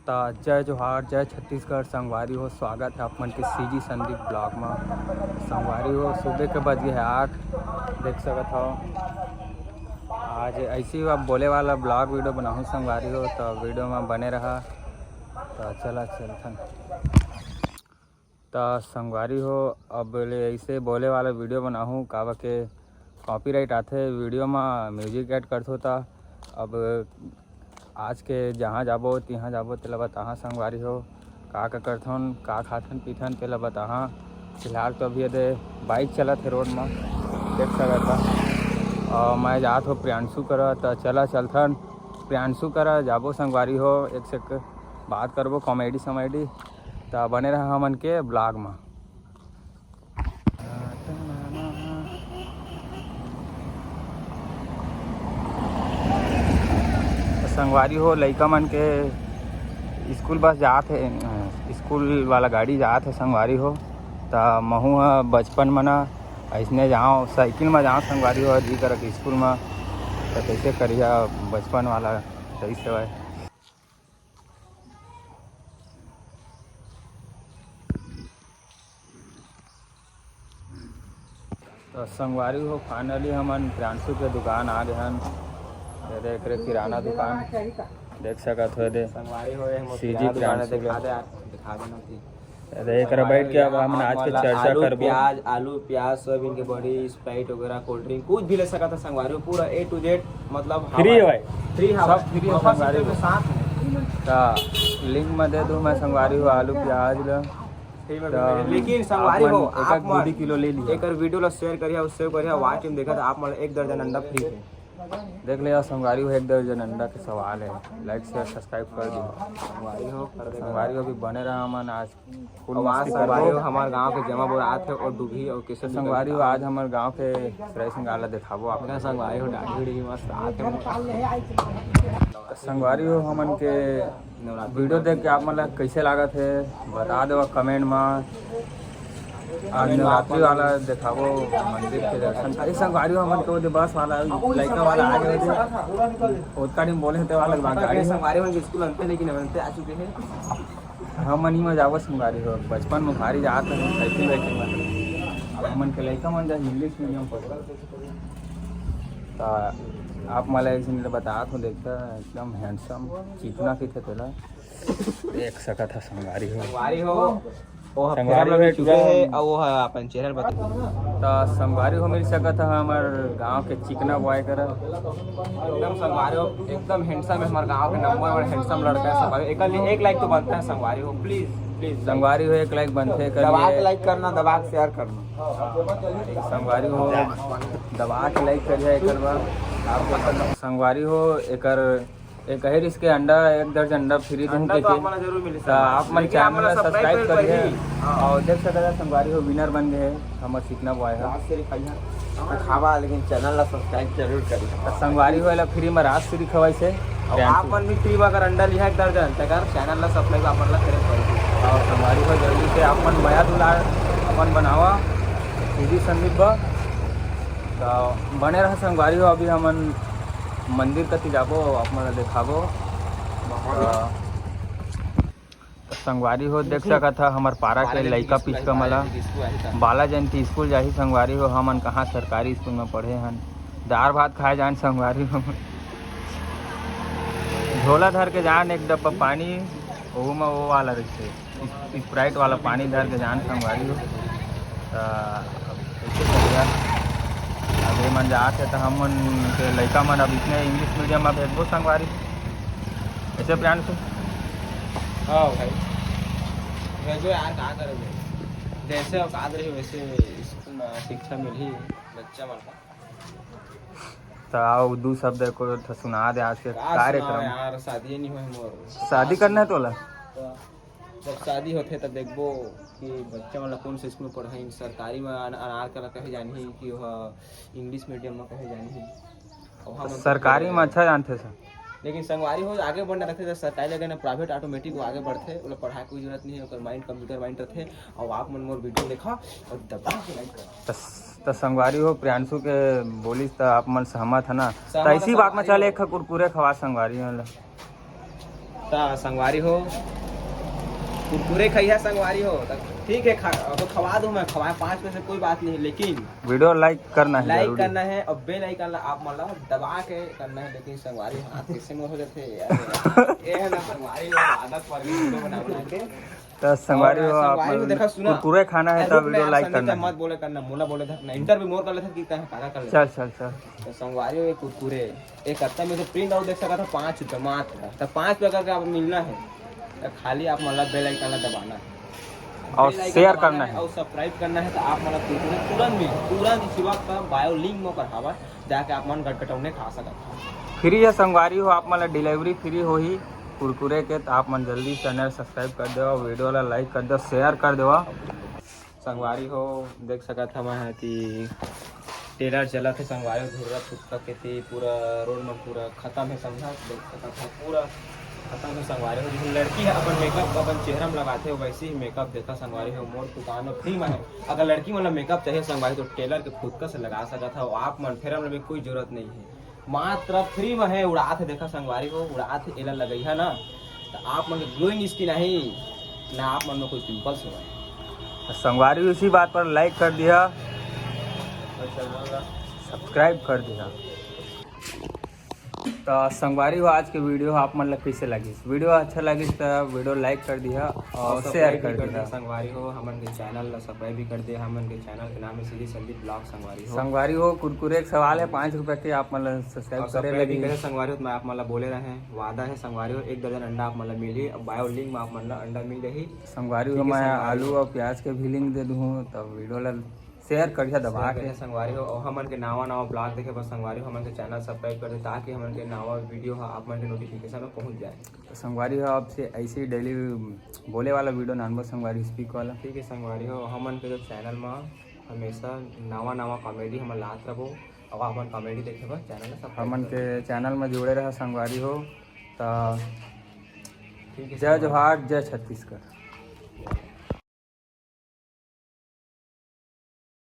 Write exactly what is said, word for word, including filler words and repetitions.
त जय जोहार, जय छत्तीसगढ़ संगवारी हो, स्वागत है आप मन के सीजी संदीप ब्लॉग में। संगवारी हो, सुबह के बज गए है आठ, देख सकत हो। आज ऐसे ही अब बोले वाला ब्लॉग वीडियो बनाहूँ संगवारी हो, तो वीडियो में बने रहा। तो चला चलथन। त संगवारी हो, अब ले ऐसे बोले वाला वीडियो बनाहूँ, काबर के कॉपीराइट आथे वीडियो में, म्यूजिक ऐड करथो। त अब आज के जहाँ जाबो तिहाँ जाबो तेला बताहा संगवारी हो, का का करथन, का खाथन पीथन तेला बताहा। फिलहाल तो अभी एदे बाइक चलत हे रोड में, देख सकत हा। और मैं जात हो प्रियांशु करा, त चला चलथन प्रियांशु करा जाबो संगवारी हो, एक से एक बात करबो कॉमेडी समैडी। त बने रहा हमन के ब्लॉग में। त संगवारी हो, लइका मन के स्कूल बस जात हे, स्कूल वाला गाड़ी जात हे संगवारी हो। त महू ह बचपन म ना अइसने जाओ, साइकिल म जाओ संगवारी हो, जी करक स्कूल म। त कैसे करिया बचपन वाला सही सेवाय। तो संगवारी हो, फाइनली हमन प्रियांशु के दुकान आ गए हन। ये देख रे, किराना दुकान देख सकत हो दे। संगवारी हो, ये हमर सीजी किराना दुकान है, प्रियांशु दिखा के। दे यार, दिखा देना थी। अरे, एक बैठ के अब हमन आज के चर्चा आलू, करबो। प्याज, आलू, प्याज, सोयाबीन के बड़ी, स्प्राइट वगैरह, कोल्ड ड्रिंक, कुछ भी ले सकत है संगवारी हो। पूरा A to Z, मतलब फ्री है भाई। फ्री है सब भाई। फ्री है ऑफर संगवारी के हो। साथ में। त लिंक में दे दूं मैं संगवारी हो आलू प्याज ला। फ्री में त भी मिले। लेकिन संगवारी हो, आप मन आप एक मन दू किलो ले लिया। एकर वीडियो ला शेयर करिया, सेव करिया, वॉच टाइम देखा था आप मन एक दर्जन अंडा फ्री है। देख ले यार संगवारी हो, एक दर्जन अंडा के सवाल है। लाइक शेयर सब्सक्राइब कर दो संगवारी हो। संगवारी हो, अभी बने रहा हमन आज फुल और आज मस्ती संगवारी हो, करबो। हमार गांव के जमा बोरात है और डूबी और कैसे तो संगवारी हो, निकलता है। आज हमर गांव के सुरई सिंगार ला दिखाबो आप। संगवारी हो, दाढ़ी उढ़ी मस्त आत है। संगवारी हो, हमन के नवरात्रि वीडियो देख के आप मन ला कैसे लागत है, बता देवा कमेंट में। आज नवरात्रि वाला दिखाबो मंदिर के दर्शन। अरे संगवारी हो, हमन के ओदे बस वाला, लइका वाला आ गए थे, ओतका दिन बोले थे वाला गाड़ी। संगवारी हो, स्कूल अंते लेकिन अंते आ चुके हैं। हमन ही में जाबो संगवारी हो, बचपन में भारी जात रहे साइकिल वाइकिल में। अब हमन के लइका मन जा इंग्लिश मीडियम पढ़े। त आप मला एक झन ले बतात हो, देखता एकदम हैंडसम चिकना कथे तेला देख सकत ह संगवारी हो। संगवारी हो, वो संगवारी फिल्म हो में चुके एकदम। हैं, और वो है अपन चैनल बता। त संगवारी हो मिल सकत ह हमर गांव के चिकना बॉय करा। एकदम संगवारी हो, एकदम हैंडसम है, हमारे गांव के नंबर वन हैंडसम लड़का है संगवारी। एक, एक लाइक तो बनता है संगवारी हो, प्लीज, प्लीज। संगवारी हो, एक लाइक बनते कर दबा के लिए। लाइक करना, दबा के शेयर करना। संगवारी हो, दबा के लाइक करिए एक बार। आप संगवारी हो, एकर एक ही रिस के अंडा, एक दर्जन अंडा फ्री दूं अंडा के तो के। आप मन जरूर मिली त संगवारी। आप मन लेकिन आप चैनल मन ला सब्सक्राइब सब्सक्राइब करिए। करिए। हाँ। और देख सकत ह संगवारी हो, विनर बन गए हमर चिकना बॉय ह। राजश्री खाई है। हाँ, खावा, लेकिन चैनल ला सब्सक्राइब जरूर करिए। त संगवारी हो, एला फ्री में राजश्री खवाई से। और आप मन भी फ्री में अगर अंडा लिहा एक दर्जन, त अगर चैनल ला सब्सक्राइब आप मन ला करे पड़ी। और संगवारी हो, जल्दी से आप मन मया दुलार अपन बनावा सीधी संदीप बा। त बने रहा संगवारी हो, अभी हमन मंदिर कति जाबो, आप मन ला देखाबो। त त संगवारी हो, देख सकत ह हमर पारा के लइका पिचका मला बाला जयंती स्कूल जाही संगवारी हो। हमन कहाँ सरकारी स्कूल में पढ़े हन, दार भात खाए जान संगवारी हो। झोला धर के जान एक डब्बा पानी, ओहू में वो वाला रहिथे, स्प्राइट वाला पानी धर के जान संगवारी हो। त अब कैसे करिया, अब ये मन जात हे त हमन के लइका मन अब इसने इंग्लिश मीडियम में भेजबो संगवारी। ऐसे प्रियांशु? हाँ भाई, भेजो यार, का करबे, जैसे औकात रही वैसे स्कूल में शिक्षा मिलही बच्चा मन का। त आओ दू शब्द को तो सुना दे आज के का कार्यक्रम। सुनाओ यार, शादी नहीं हुई मोर। शादी करना है तोला? तो जब शादी होथे तब देखबो कि बच्चा मन ला कौन से स्कूल में पढ़ाई, सरकारी में अन-, अनार कला कहे जानी कि वह इंग्लिश मीडियम में कहे जानी। अब हम सरकारी में अच्छा जानथे सर। लेकिन संगवारी हो आगे बढ़ना रहिथे तो सरकारी लगे ना प्राइवेट ऑटोमेटिक वो आगे बढ़थे, ओला पढ़ाए कोई जरूरत नहीं है, ओकर माइंड कंप्यूटर माइंड रहिथे। और आप मन मोर वीडियो देखा और दबा के लाइक करा। त, त संगवारी हो प्रियांशु के बोलिस त आप मन सहमत है ना? त सहमत है इसी बात में संगवारी चले हो। एक कुरकुरे खवा संगवारी हो ला। त संगवारी हो, कुरकुरे खइहा संगवारी हो, त ठीक है, खा, अब खवा दूं मैं, खवाए पाँच में से कोई बात नहीं, लेकिन वीडियो लाइक करना है, लाइक जरूरी। करना है और बेल आइकन ला आप मन ला दबा के करना है। लेकिन संगवारी हाथ कैसे मोर हो जाते यार, ये है ना संगवारी हो, आदत पड़ गई वीडियो बना बना के। तो संगवारी और हो, आप संगवारी हो, मन देखा, सुना, कुरकुरे खाना है अरे तो रुक ना वीडियो यार, लाइक संदीप करना है। मत बोले करना, मोला बोले धक ना, इंटरव्यू मोर कर लेते कि तैं का कर ले। चल चल चल। तो संगवारी हो, ये कुरकुरे, एक कत्ता में तो प्रिंट आउट देख सकत ह, पाँच रुपया मात्र। तो पाँच रुपया करके आप मिलना है, तो खाली आप मन ला बेल आइकन ला दबाना है, और बेल आइकन शेयर दबाना करना है है। और सब्सक्राइब करना है। तो आप मन ला तुरंत, तुरंत मिल, तुरंत इसी वक्त का बायो लिंक में ओकर हवा, जाके आप मन गटगटौने खा सकत हो। फ्री है संगवारी हो, आप मन ला डिलीवरी फ्री होही कुरकुरे के। तो आप मन जल्दी चैनल सब्सक्राइब कर देवा, वीडियो ला लाइक कर देवा, शेयर कर देवा। संगवारी हो, देख सकत हवय कि ट्रेलर चलत हे संगवारी हो, धुर्रा फुटका के ती पूरा रोड म पूरा खतम हे, समझा, देख सकत हव पूरा खतम हे संगवारी हो। जइसे लड़की ह अपन मेकअप अपन चेहरा म लगाथे, वैसे ही मेकअप देखा संगवारी हो, मोर दुकान म फ्री म हे। अगर लड़की मन ल मेकअप चाहिए संगवारी, तो ट्रेलर के फुटका से लगा सकत हव आप मन, फेयर लवली कोई जरूरत नहीं है। मात्र फ्री म हे, उड़ात हे, देखा संगवारी हो, उड़ात हे, एला लगइहा ना, त आप मन के ग्लोइंग स्किन आही, ना आप मन में कोई पिंपल्स होवय। त संगवारी हो, इसी बात पर लाइक कर दिहा, सब्सक्राइब कर दिहा। त संगवारी हो, आज के वीडियो आप मन ला कैसे लगिस? वीडियो अच्छा लगिस त वीडियो लाइक कर दिहा और और शेयर सब्सक्राइब भी कर कर दिहा। दिहा संगवारी हो, हमन के चैनल ला सब्सक्राइब भी कर दिहा। हमन के चैनल के नाम है श्री संदीप ब्लॉग संगवारी हो। संगवारी हो, कुरकुरे के सवाल है, पाँच रुपया के, आप मन ला सब्सक्राइब और करे सब्सक्राइब भी लगी। करे संगवारी हो, तो मैं आप मन ला बोले रहे, वादा है संगवारी हो, एक दर्जन अंडा आप मन ला मिलही। अब बायो लिंक में आप मन ला अंडा मिल जाही। संगवारी हो, ठीक है मैं संगवारी आलू हो। और प्याज के भी लिंक दे दूँ, तब वीडियो ला शेयर करिहा दबा शेयर के। करिहा संगवारी हो, और हमन के नावा नावा ब्लॉग देखे बर संगवारी हो, हमन के चैनल सब्सक्राइब कर दे, ताकि हमन के नावा वीडियो ह आप मन के नोटिफिकेशन में पहुंच जाए। तो संगवारी हो, आपसे ऐसे ही डेली बोले वाला वीडियो नानबो संगवारी, स्पीक वाला। ठीक है संगवारी हो, हमन के जो चैनल में हमेशा नावा नावा कॉमेडी हमन लात रहो, और आप मन कॉमेडी देखे बर चैनल ला सब्सक्राइब हमन कर के चैनल में जुड़े रहा संगवारी हो। तो ठीक है जय संगवारी। जोहार, जय छत्तीसगढ़।